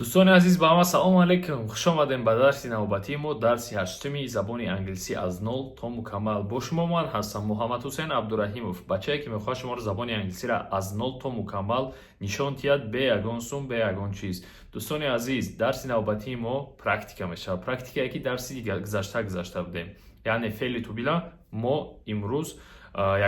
Дӯстони азиз, ба ҳама салому алайкум! Хуш омадем ба дарси навбатии мо, дарси ҳаштуми забони англисӣ аз нол то мукаммал. Бо шумо ман ҳастам, Муҳаммадҳусайн Абдураҳимов, бачае, ки мехоҳад шуморо забони англисиро аз нол то мукаммал нишон диҳад, бе ягон сум, бе ягон чиз. Дӯстони азиз, дарси навбатии мо практика мешавад, практикае, ки дарси гузашта гузашта будем, яъне феъли to be-ла мо имрӯз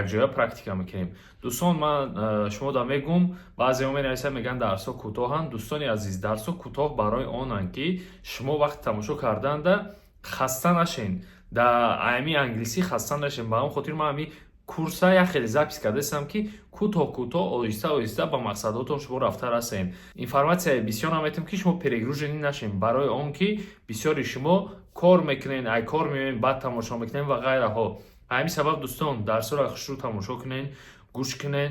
якҷоя практика мекунем. Дӯстон, ман шумо да мегум, баъзеҳо менависанд, мегӯянд, дарсҳо кӯтоҳанд. Дӯстони азиз, дарсҳо кӯтоҳ барои онанд, ки шумо вақти тамошо карданда хаста нашен, да ами англисӣ хаста нашен. Ба ҳамон хотир ман ами курса як хеле запись кардастам, ки кӯтоҳ кӯтоҳ, оҳиста оҳиста ба мақсадотон шумо рафта расем. Информатсияи бисёр наметем, ки шумо перегруженный нашем, барои он ки бисёри шумо кор мекунен, ай кор меоем, баъд тамошо мекунем ва ғайраҳо. Ҳамин сабаб, дӯстон, дарсҳоро хушрӯ тамошо кунен, гӯш кунен,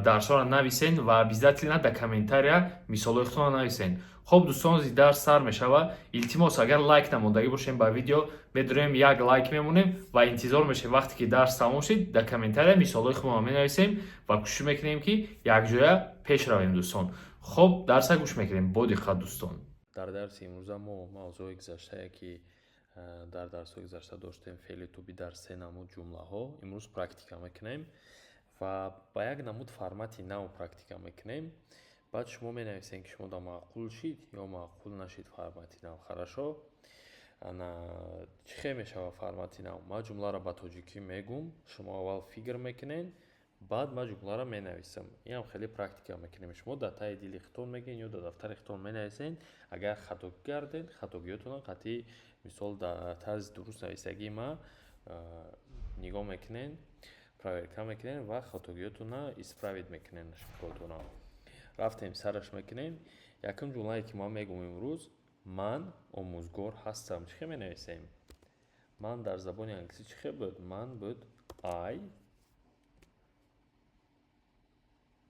дарсҳоро нависен ва обязательно дар комментария мисолҳои худтонро нависен. Хоб, дӯстон, зи дарс сар мешавад. Илтимос, агар лайк намондагӣ бошем ба видео, медурем, як лайк мемонем ва интизор мешем. Вақте ки дарс тамом шид, дар комментария мисолҳои худро менависем ва кӯшиш мекунем, ки якҷоя пеш равем. Дӯстон, хоб, дарса гӯш мекунем бо диққат, дӯстон. Дар дарси имрӯза мо мавзӯи гузаштае, ки дар дарсҳои гузашта доштем, феъли to be дар се намуд ҷумлаҳо, имрӯз практика мекунем ва ба як намуд формати нав практика мекунем. Баъд шумо менависем, ки шумо да маъқул шид ё маъқул нашид формати нав. Хорошо? Ана, чӣ хел мешавад формати нав? Ман ҷумларо ба тоҷикӣ мегум, шумо аввал фикр мекунед, баъд ман ҷумларо менависам. Инам хеле практика мекунем. Шумо дар таи дили худтон мегӯед ё дар дафтари худтон менависед. Агар хатогӣ кардед, хатогиётонро қатъи мисол дар тарзи дуруст нависагии ман нигоҳ мекунед, проверка мекунед ва хатогиётонро исправить мекунед, ошибкаотонро. Рафтем, сараш мекунем. Якум ҷумлае, ки ман мегӯм имрӯз: «Ман омӯзгор ҳастам». Чӣ хел менависем «ман» дар забони англисӣ? Чӣ хел буд «ман»? Буд I,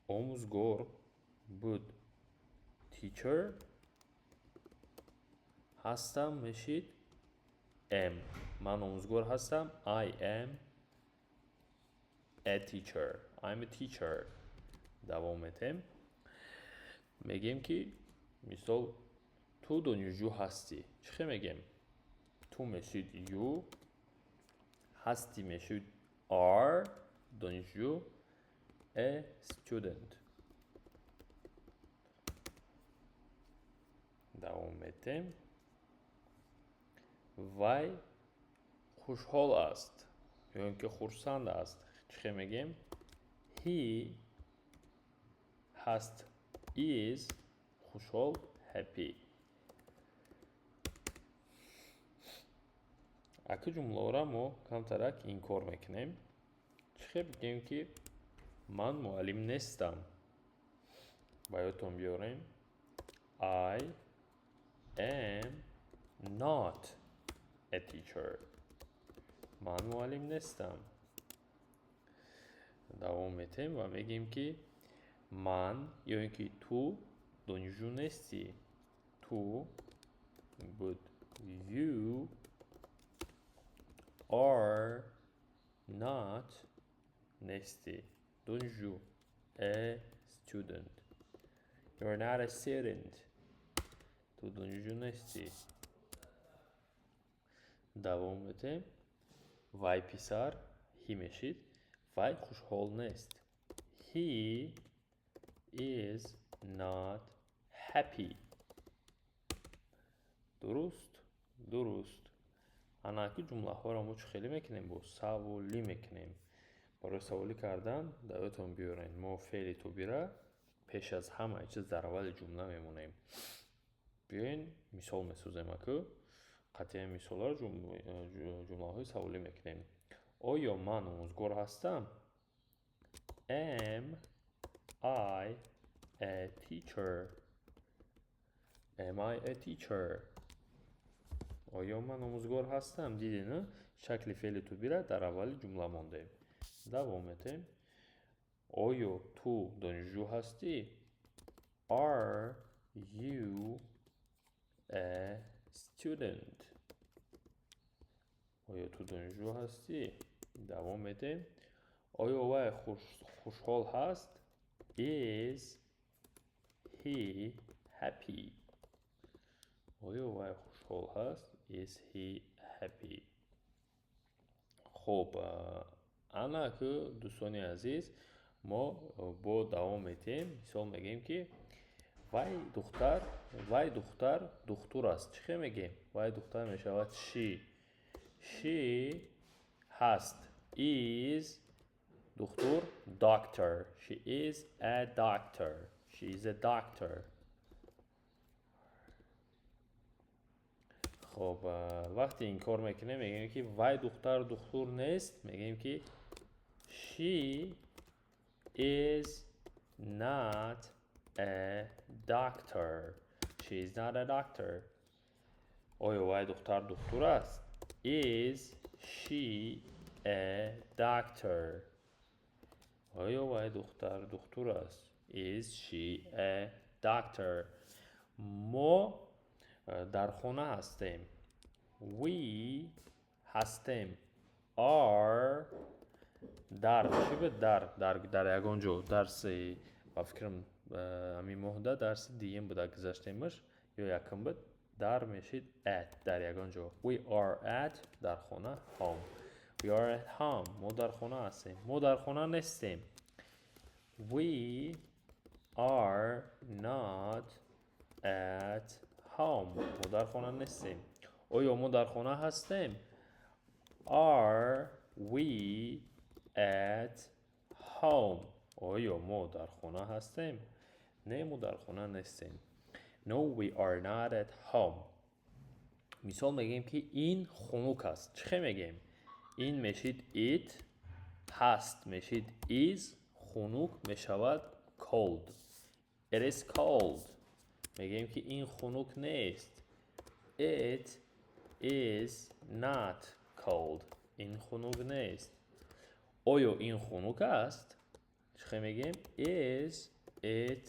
омӯзгор буд teacher, ҳастам мешид am. Ман омӯзгор ҳастам. I am a teacher. I'm a teacher. Давом метем, мегем, ки мисол, ту донишҷӯ ҳастӣ. Чӣ хел мегем? Ту мешид you, ҳастӣ мешид are, донишҷӯ a student. Давом метем. Вай хушҳол аст ё ин ки хурсанд аст. Чӣ хел мегем? He ҳаст is, хушҳол happy. Аки ҷумлаҳоро мо камтарак инкор мекунем. Чӣ хел бигӯем, ки «ман муаллим нестам»? Ба ёдтон биёрем: I am not a teacher. Ман муаллим нестам. Давом метем ва мегӯем, ки ман ё ин ки ту донишҷӯ нестӣ. Ту буд you, are not нестӣ, донишҷӯ a student. You are not a student. Ту донишҷӯ нестӣ. Давом метем. Вай писар, he мешид, вай хушҳол нест. He is not happy. Дуруст, дуруст. Анаки ҷумлаҳоро мо чӣ хеле мекунем? Бо саволӣ мекунем. Барои саволӣ кардан дар ёдтон биёред, мо феъли to be-ра пеш аз ҳамаи чиз дар аввали ҷумла мемонем. Биёен, мисол месозем. Аку қатъиян мисолҳоро ҷумлаҳои саволӣ мекунем. Оё ман омӯзгор ҳастам? Am I a teacher? Am I a teacher? Оё ман омӯзгор ҳастам? Дидед, на, шакли феъли to be-ра дар аввали ҷумла мондем. Давом метем. Оё ту донишҷӯ ҳастӣ? Are you a student? Оё ту донишҷӯ ҳастӣ? Давом медиҳем. Оё вай хушҳол ҳаст? Is he happy? Оё вай хушҳол ҳаст? Is he happy? Хуб, ана ку, дӯстони азиз, мо бо давом медиҳем. Мисол мегӯем, ки вай духтар духтур аст. Чӣ хел мегӯем? Вай духтар мешавад she. She ҳаст, is, духтур, doctor. She is a doctor. She is a doctor. Хуб, вақте инкор мекунем, мегӯем, ки вай духтар духтур нест. Мегӯем, ки she is not a doctor. She is not a doctor. Оё вай духтар духтур аст? Is she a doctor? Оё вай духтар духтур аст? Is she a doctor? Мо дар хона ҳастем. We ҳастем, are, дар чӣ буд? Дар ягон ҷо. Дарси, ба фикрам, ҳамин моҳда дарси дуюм буда, гузаштемаш ё якум буд. Дар мешид at, дар ягон ҷо. We are at, дар хона, home. We are at home. Мо дар хона ҳастем. Мо дар хона нестем. We are not at home. Мо дар хона нестем. Оё мо дар хона ҳастем? Are we at home? Оё мо дар хона ҳастем? Не, мо дар хона нестем. No, we are not at home. Мисол мегӯем, ки ин хунук аст. Чӣ хел мегӯем? Ин мешид it, ҳаст мешид is, хунук мешавад cold. It is cold. Мегӯем, ки ин хунук нест. It is not cold. Ин хунук нест. Оё ин хунук аст? Чӣ хел мегӯем? Is it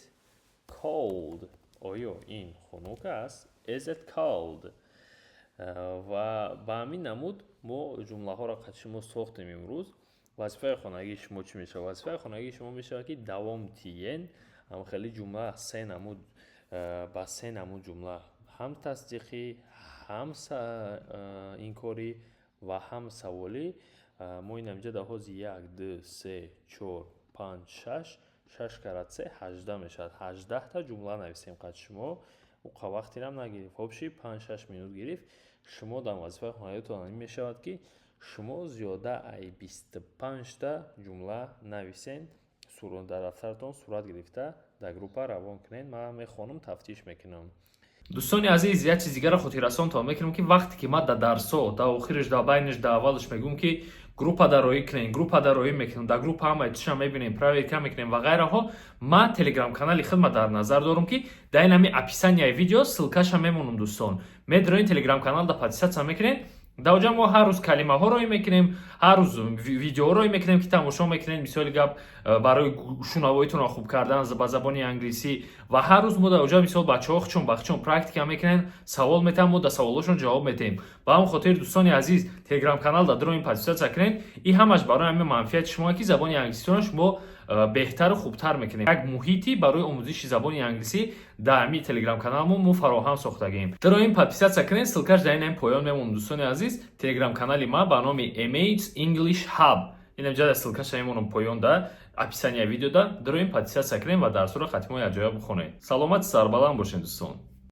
cold? Оё ин хунук аст? Is it cold? Ва ба ҳамин намуд мо ҷумлаҳоро қад шумо сохтем имрӯз. Вазифаи хонагии шумо чӣ мешавад? Вазифаи хонагии шумо мешавад, ки давом тиен ҳамхели ҷумла, се намуд, ба се намуд ҷумла: ҳам тасдиқӣ, ҳам инкорӣ ва ҳам саволӣ. Мо ин ҳаминҷа дар ҳози як, ду, се, чор, панҷ, шаш, шаш карат се 18 мешавад. 18-та ҷумла нависем қад шумо. Уқа вақтирам нагирифт, вообще 5-6 минут гирифт. Шумо дар вазифаи хонагиатон ин мешавад, ки шумо зиёда ай 25-та ҷумла нависен, дар дафтаратон сурат гирифта дар группа равон кунед. Ман мехонам, тафтиш мекунам. Дӯстони азиз, як чиз дигарро хотиррасонтон мекунам, ки вақте ки ман дар дарсҳо, дар охираш, дар байнаш, дар аввалаш мегӯм, ки группа дароӣ кунем, группа дароӣ мекунем, дар группа ҳамаи чиша мебинем, проверка мекунем ва ғайраҳо, ман телеграм-канали хидмат дар назар дорам, ки дар ин ҳами описанияи видео ссылкаша мемонам. Дӯстон, медроин телеграм-канал, да подписаться мекунем. Дар оҷа мо ҳар рӯз калимаҳо роӣ мекунем, ҳар рӯз видеоҳо роӣ мекунем, ки тамошо мекунем, мисоли гап, барои шунавоитонро хуб кардан ба забони англисӣ. Ва ҳар рӯз мо дар оҷа, мисол, бачаҳо хучон бахчон практика мекунем, савол метаҳам, мо дар саволҳошон ҷавоб метаҳем. Ба ҳамон хотир, дӯстони азиз, телеграм-канал дар дроин подписаться кунед. Ин ҳамаш барои ҳамин манфиати шумо, ки забони англисиро шумо беҳтару хубтар мекунем. Як муҳити барои омӯзиши забони англисӣ дар ҳамин телеграм-каналмо мо фароҳам сохтагием. Дроин подписаться кунед, ссылкаш дар ин ҳамин поён мемонад. Дӯстони азиз, телеграм-канали ма ба номи MH English Hub, инам ҷада ссылкаша мемонам поён да описания видеода. Дроин подписаться кунем ва дарсҳоро хатимо якҷоя бихонед. Саломати сарбаланд бошед, дӯстон.